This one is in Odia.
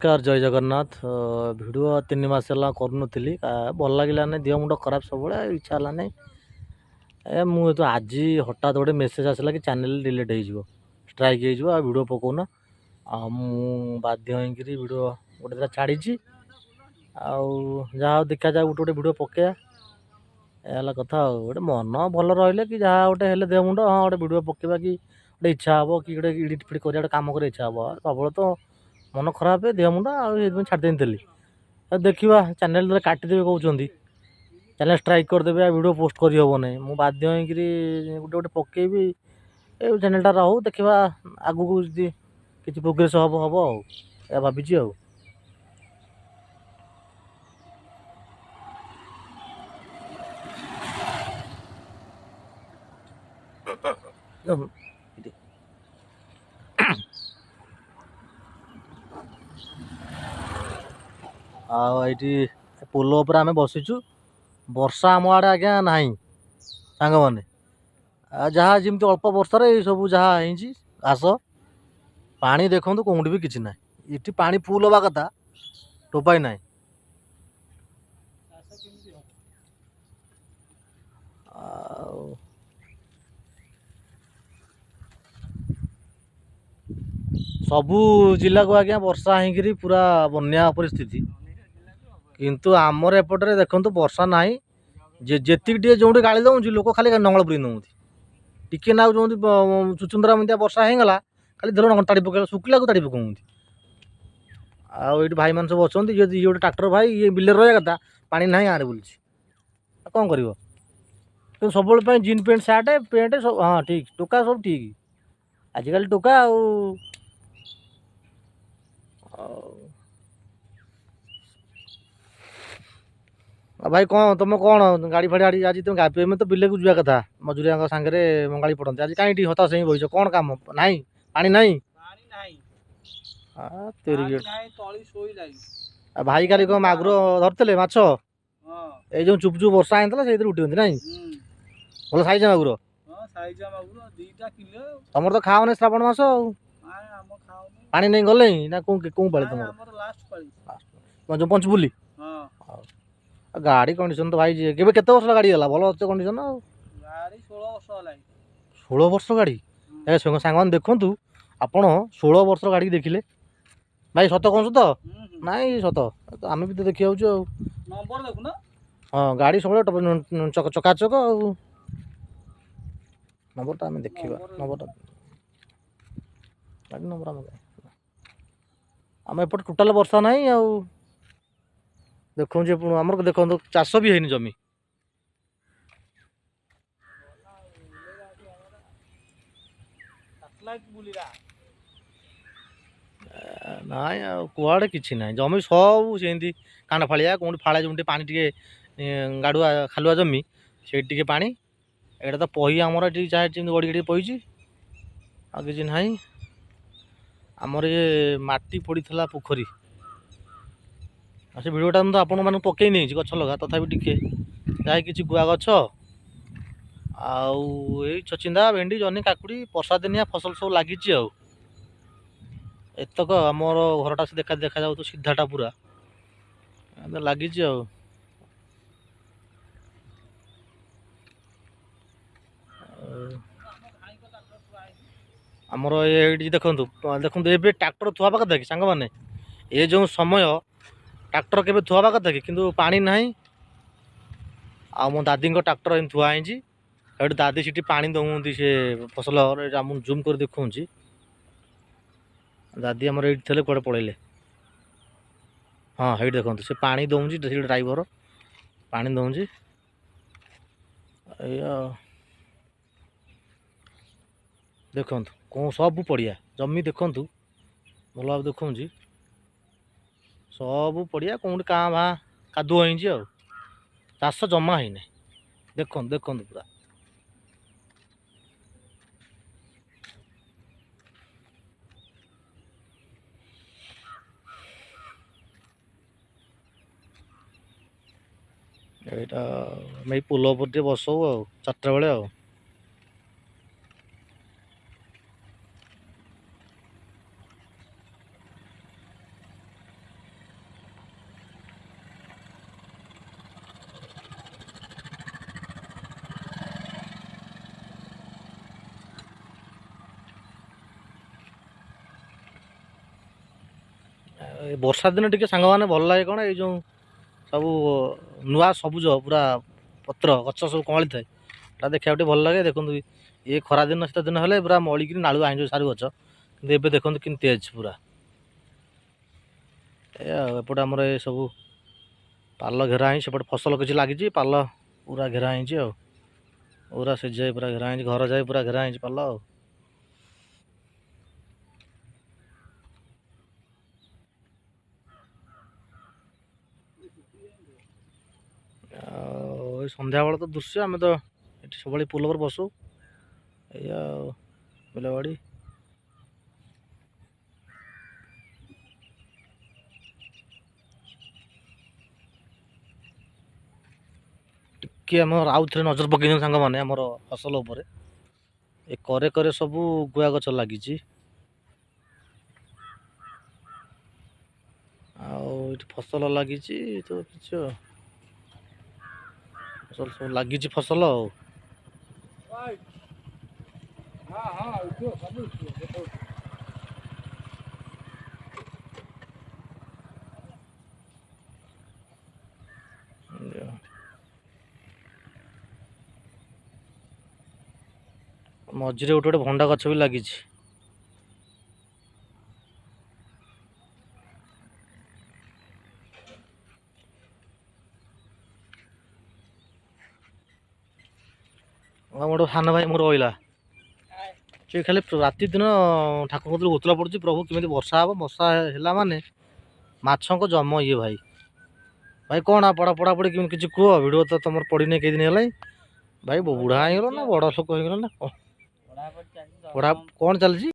ନମସ୍କାର, ଜୟ ଜଗନ୍ନାଥ। ଭିଡ଼ିଓ 3 ମାସ ହେଲା କରୁନଥିଲି। ଭଲ ଲାଗିଲାନି, ଦେହ ମୁଣ୍ଡ ଖରାପ ସବୁବେଳେ, ଇଚ୍ଛା ହେଲାନି। ମୁଁ ତ ଆଜି ହଠାତ୍ ଗୋଟେ ମେସେଜ୍ ଆସିଲା କି ଚ୍ୟାନେଲ୍ ଡିଲିଟ୍ ହେଇଯିବ, ଷ୍ଟ୍ରାଇକ୍ ହେଇଯିବ, ଆଉ ଭିଡ଼ିଓ ପକାଉନ। ଆଉ ମୁଁ ବାଧ୍ୟ ହେଇକିରି ଭିଡ଼ିଓ ଗୋଟେ ଦୁଇଟା ଛାଡ଼ିଛି। ଆଉ ଯାହା ହଉ, ଦେଖାଯାଉ, ଗୋଟେ ଗୋଟେ ଭିଡ଼ିଓ ପକେଇବା। ଏହା ହେଲା କଥା। ଆଉ ଗୋଟେ ମନ ଭଲ ରହିଲେ କି ଯାହା ଗୋଟେ ହେଲେ ଦେହ ମୁଣ୍ଡ, ହଁ, ଗୋଟେ ଭିଡ଼ିଓ ପକେଇବା କି ଗୋଟେ ଇଚ୍ଛା ହେବ କି ଗୋଟେ ଏଡ଼ିଟ୍ ଫିଡ଼ିଟ୍ କରିବା, ଗୋଟେ କାମ କରିବା ଇଚ୍ଛା ହେବ। ସବୁବେଳେ ତ ମନ ଖରାପ, ଦେହ ମୁଣ୍ଡ, ଆଉ ସେଇଥିପାଇଁ ଛାଡ଼ି ଦେଇଥିଲି। ଆଉ ଦେଖିବା, ଚ୍ୟାନେଲ୍ ଯେତେବେଳେ କାଟିଦେବେ କହୁଛନ୍ତି, ଚ୍ୟାନେଲ୍ ଷ୍ଟ୍ରାଇକ୍ କରିଦେବେ, ଆଉ ଭିଡ଼ିଓ ପୋଷ୍ଟ କରିହେବ ନାହିଁ, ମୁଁ ବାଧ୍ୟ ହେଇକିରି ଗୋଟେ ଗୋଟେ ପକେଇବି। ଏ ଚ୍ୟାନେଲ୍ଟା ରହୁ, ଦେଖିବା ଆଗକୁ ଯଦି କିଛି ପ୍ରୋଗ୍ରେସ୍ ହେବ ହେବ ଆଉ ଏହା ଭାବିଛି। ଆଉ ଆଉ ଏଇଠି ପୋଲ ଉପରେ ଆମେ ବସିଛୁ। ବର୍ଷା ଆମ ଆଡ଼େ ଆଜ୍ଞା ନାହିଁ ସାଙ୍ଗମାନେ। ଆଉ ଯାହା ଯେମିତି ଅଳ୍ପ ବର୍ଷାରେ ଏଇ ସବୁ ଯାହା ହେଇଛି ଘାସ। ପାଣି ଦେଖନ୍ତୁ, କେଉଁଠି ବି କିଛି ନାହିଁ। ଏଠି ପାଣି ଫୁଲ୍ ହେବା କଥା, ଟୋପାଇ ନାହିଁ। ଚାଷ କେମିତି ହବ? ଆଉ ସବୁ ଜିଲ୍ଲାକୁ ଆଜ୍ଞା ବର୍ଷା ହେଇକିରି ପୁରା ବନ୍ୟା ପରିସ୍ଥିତି, କିନ୍ତୁ ଆମର ଏପଟରେ ଦେଖନ୍ତୁ ବର୍ଷା ନାହିଁ। ଯେ ଯେତିକି ଟିକେ ଯେଉଁଠି ଗାଳି ଦେଉଛି, ଲୋକ ଖାଲି ନଙ୍ଗଳ ପୁରେଇ ଦେଉଛନ୍ତି। ଟିକେ ନାକୁ ଯେଉଁଠି ଚୁଚୁନ୍ଦ୍ରା ଏମିତିଆ ବର୍ଷା ହେଇଗଲା, ଖାଲି ଧର ତାଡ଼ି ପକେଇଲା, ଶୁଖିଲାକୁ ତାଡ଼ି ପକାଉଛନ୍ତି। ଆଉ ଏଇଠି ଭାଇମାନେ ସବୁ ଅଛନ୍ତି। ଇଏ ଗୋଟେ ଟ୍ରାକ୍ଟର ଭାଇ, ଇଏ ବିଲରେ ରହିବା କଥା, ପାଣି ନାହିଁ, ଗାଁରେ ବୁଲୁଛି। ଆଉ କ'ଣ କରିବ? କିନ୍ତୁ ସବୁବେଳେ ପାଇଁ ଜିନ୍ ପ୍ୟାଣ୍ଟ, ସାର୍ଟ ପ୍ୟାଣ୍ଟ ସବୁ, ହଁ, ଠିକ୍ ଟୋକା ସବୁ ଠିକ୍। ଆଜିକାଲି ଟୋକା। ଆଉ ଆଉ ଭାଇ, କ'ଣ ତୁମ କ'ଣ ଗାଡ଼ି ଫାଡ଼ି ଆଡ଼ି ଆଜି ତୁମେ ଆମେ ତ ବିଲକୁ ଯିବା କଥା, ମଜୁରିଆଙ୍କ ସାଙ୍ଗରେ ମଙ୍ଗାଳି ପଡ଼ନ୍ତି। ଆଜି କାହିଁ ଟିକେ ହତାଶ ହେଇ ବସିଛ? କ'ଣ କାମ ନାହିଁ? ପାଣି ନାହିଁ? ପାଣି ନାହିଁ। ତେରି। ପାଣି ନାହିଁ, ତଳି ଶୋଇଲାଣି। ଆଉ ଭାଇ କାଲି କ'ଣ ମାଗୁର ଧରିଥିଲେ ମାଛ? ହଁ। ଏଇ ଯେଉଁ ଚୁପ୍ ଚୁପ୍ ବର୍ଷା ହେଇଥିଲା, ସେଇଥିରେ ଉଠିଛନ୍ତି ନାଇଁ? ହୁଁ। ଭଲ ସାଇଜ ମାଗୁର? ହଁ, ସାଇଜ ମାଗୁର 2ଟା କିଲୋ। ତମର ତ ଖାଅନି ଶ୍ରାବଣ ମାସ ଆଉ। ନାଇଁ, ଆମ ଖାଉନି। ପାଣି ନେଇ ଗଲେଣି ନା କେଉଁ କେଉଁ ପାଳି? ନାଇଁ, ତମର ଆମର ଲାଷ୍ଟ ପାଳି। ଯେଉଁ ପଞ୍ଚପୁଲି? ହଁ। ଆଉ ଗାଡ଼ି କଣ୍ଡିସନ୍ ତ ଭାଇ, କେବେ କେତେ ବର୍ଷ ଗାଡ଼ି ହେଲା? ଭଲ ଅଛି କଣ୍ଡିସନ୍ ଆଉ? ଗାଡ଼ି 16 ବର୍ଷ ହେଲାଣି। 16 ବର୍ଷ ଗାଡ଼ି? ହୁଁ। ଏ ସାଙ୍ଗମାନେ ଦେଖନ୍ତୁ ଆପଣ, 16 ବର୍ଷର ଗାଡ଼ିକି ଦେଖିଲେ। ଭାଇ, ସତ କହୁଛୁ ତ? ହୁଁ। ନାଇଁ, ସତ ତ, ଆମେ ବି ତ ଦେଖିଯାଉଛୁ ଆଉ। ନମ୍ବର ଦେଖୁନ। ହଁ, ଗାଡ଼ି ସବୁବେଳେ ଚକାଚକ। ଆଉ ନମ୍ବରଟା ଆମେ ଦେଖିବା। ନମ୍ବର। ନମ୍ବରଟା, ଗାଡ଼ି ନମ୍ବର ଆମେ ଏପଟେ ଟୋଟାଲ ବର୍ଷା ନାହିଁ। ଆଉ ଦେଖନ୍ତୁ ଆପଣ, ଆମର ଦେଖନ୍ତୁ, ଚାଷ ବି ହେଇନି ଜମି। ସାଟେଲାଇଟ୍ ବୁଲିଲା। ନାଇଁ, ଆଉ କୁଆଡ଼େ କିଛି ନାହିଁ। ଜମି ସବୁ ସେମିତି କାଣ୍ଡ ଫାଳିଆ, କେଉଁଠି ଫାଳେ, ଯେଉଁଠି ପାଣି ଟିକେ ଗାଡ଼ୁଆ ଖାଲୁଆ ଜମି, ସେଇଠି ଟିକେ ପାଣି। ଏଇଟା ତ ପହି ଆମର ଏଠି ଯାହା ଯେମିତି ଗଡ଼ି ଗଡ଼ି ପହିଛି, ଆଉ କିଛି ନାହିଁ। ଆମର ଇଏ ମାଟି ପଡ଼ିଥିଲା ପୋଖରୀ। ଆଉ ସେ ଭିଡ଼ିଓଟା ମୁଁ ତ ଆପଣମାନଙ୍କୁ ପକେଇ ନେଇଛି ଗଛ ଲଗା। ତଥାପି ଟିକେ ଯାହା କିଛି ଗୁଆ ଗଛ ଆଉ ଏଇ ଛଚିନ୍ଦା, ଭେଣ୍ଡି, ଜହ୍ନି, କାକୁଡ଼ି, ବର୍ଷା ଦିନିଆ ଫସଲ ସବୁ ଲାଗିଛି। ଆଉ ଏତକ ଆମର ଘରଟା ସେ ଦେଖାଯାଉଥିବ ସିଧାଟା ପୁରା ଏମିତି ଲାଗିଛି। ଆଉ ଆମ ଭାଇଙ୍କ ଟ୍ରାକ୍ଟର ଥୁଆ ହେଇଛି। ଆମର ଏଇଠି ଦେଖନ୍ତୁ, ଦେଖନ୍ତୁ, ଏବେ ଟ୍ରାକ୍ଟର ଥୁଆ ହେବା କଥା କି ସାଙ୍ଗମାନେ? ଏ ଯେଉଁ ସମୟ, ଟ୍ରାକ୍ଟର କେବେ ଥୁଆ ହେବା କଥା କି? କିନ୍ତୁ ପାଣି ନାହିଁ। ଆଉ ମୋ ଦାଦିଙ୍କ ଟ୍ରାକ୍ଟର ଏମିତି ଥୁଆ ହେଇଛି। ଏଠି ଦାଦି ସେଠି ପାଣି ଦେଉଛନ୍ତି ସେ ଫସଲ। ମୁଁ ଜୁମ୍ କରି ଦେଖାଉଛି। ଦାଦି ଆମର ଏଇଠି ଥିଲେ, କୁଆଡ଼େ ପଳେଇଲେ? ହଁ, ହେଇଠି ଦେଖନ୍ତୁ, ସେ ପାଣି ଦେଉଛି। ସେଠି ଡ୍ରାଇଭର ପାଣି ଦେଉଛି। ଏଇଆ ଦେଖନ୍ତୁ, କେଉଁ ସବୁ ପଡ଼ିଆ ଜମି ଦେଖନ୍ତୁ, ଭଲ ଭାବେ ଦେଖାଉଛି। ସବୁ ପଡ଼ିଆ କେଉଁଠି କାଁ ଭାଁ କାଦୁଅ ହେଇଛି, ଆଉ ଚାଷ ଜମା ହେଇନାହିଁ। ଦେଖନ୍ତୁ, ଦେଖନ୍ତୁ ପୁରା। ଏଇଟା ଆମେ ଏଇ ପୋଲ ଉପରେ ଟିକେ ବସଉ ଆଉ 4ଟା ବେଳେ। ଆଉ ଏ ବର୍ଷା ଦିନ ଟିକେ ସାଙ୍ଗମାନେ ଭଲ ଲାଗେ କ'ଣ, ଏଇ ଯେଉଁ ସବୁ ନୂଆ ସବୁଜ ପୁରା ପତ୍ର ଗଛ ସବୁ କଅଁଳି ଥାଏ, ଏଟା ଦେଖିବାକୁ ଟିକେ ଭଲ ଲାଗେ। ଦେଖନ୍ତୁ, ଇଏ ଖରା ଦିନ ଶୀତ ଦିନ ହେଲେ ପୁରା ମଳିକିରି ନାଳୁଆ ହେଇଯିବ ସାରୁ ଗଛ, କିନ୍ତୁ ଏବେ ଦେଖନ୍ତୁ କେମିତି ତେଜ ପୁରା। ଏ ଆଉ ଏପଟେ ଆମର ଏ ସବୁ ପାଲ ଘେରା ହେଇଛି, ସେପଟେ ଫସଲ କିଛି ଲାଗିଛି, ପାଲ ପୁରା ଘେରା ହେଇଛି ଆଉ ପୁରା ସେ ଯାଏ ପୁରା ଘେରା ହେଇଛି, ଘର ଯାଏ ପୁରା ଘେରା ହେଇଛି ପାଲ। ଆଉ ଆଉ ଏଇ ସନ୍ଧ୍ୟାବେଳ ତ ଦୃଶ୍ୟ, ଆମେ ତ ଏଠି ସବୁବେଳେ ପୋଲ ଉପରେ ବସୁ। ଏଇଆ ଆଉ ବିଲବାଡ଼ି। ଟିକେ ଆମର ଆଉ ଥରେ ନଜର ପକେଇ ଦିଅନ୍ତୁ ସାଙ୍ଗମାନେ ଆମର ଫସଲ ଉପରେ। ଏ କରେ କରେ ସବୁ ଗୁଆ ଗଛ ଲାଗିଛି, ଆଉ ଏଠି ଫସଲ ଲାଗିଛି ତ କିଛି ଆଉ ଫସଲ ସବୁ ଲାଗିଛି ଫସଲ ଆଉ। ହଁ ହଁ, ଉଠିବ, ସବୁ ଉଠିବ ଗୋଟେ ଉଠିବ। ମଝିରେ ଗୋଟେ ଗୋଟେ ଭଣ୍ଡା ଗଛ ବି ଲାଗିଛି। ଆଉ ଗୋଟେ ସାନ ଭାଇ ମୋର ରହିଲା, ସେ ଖାଲି ରାତି ଦିନ ଠାକୁରଙ୍କ କତିରେ ଗୋତଲା ପଡ଼ୁଛି, ପ୍ରଭୁ କେମିତି ବର୍ଷା ହେବ। ବର୍ଷା ହେଲା ମାନେ ମାଛଙ୍କ ଜମ ଇଏ। ଭାଇ ଭାଇ, କ'ଣ ପଢ଼ାପଢ଼ି କେମିତି କିଛି କୁହ। ଭିଡ଼ିଓ ତ ତମର ପଡ଼ିନି କେଇ ଦିନ ହେଲାଣି ଭାଇ, ବୁଢ଼ା ହେଇଗଲ ନା ବଡ଼ ଲୋକ ହେଇଗଲ ନା କ'ଣ? ପଢ଼ାପଢ଼ି ଚାଲିଛି। ପଢ଼ା କ'ଣ ଚାଲିଛି?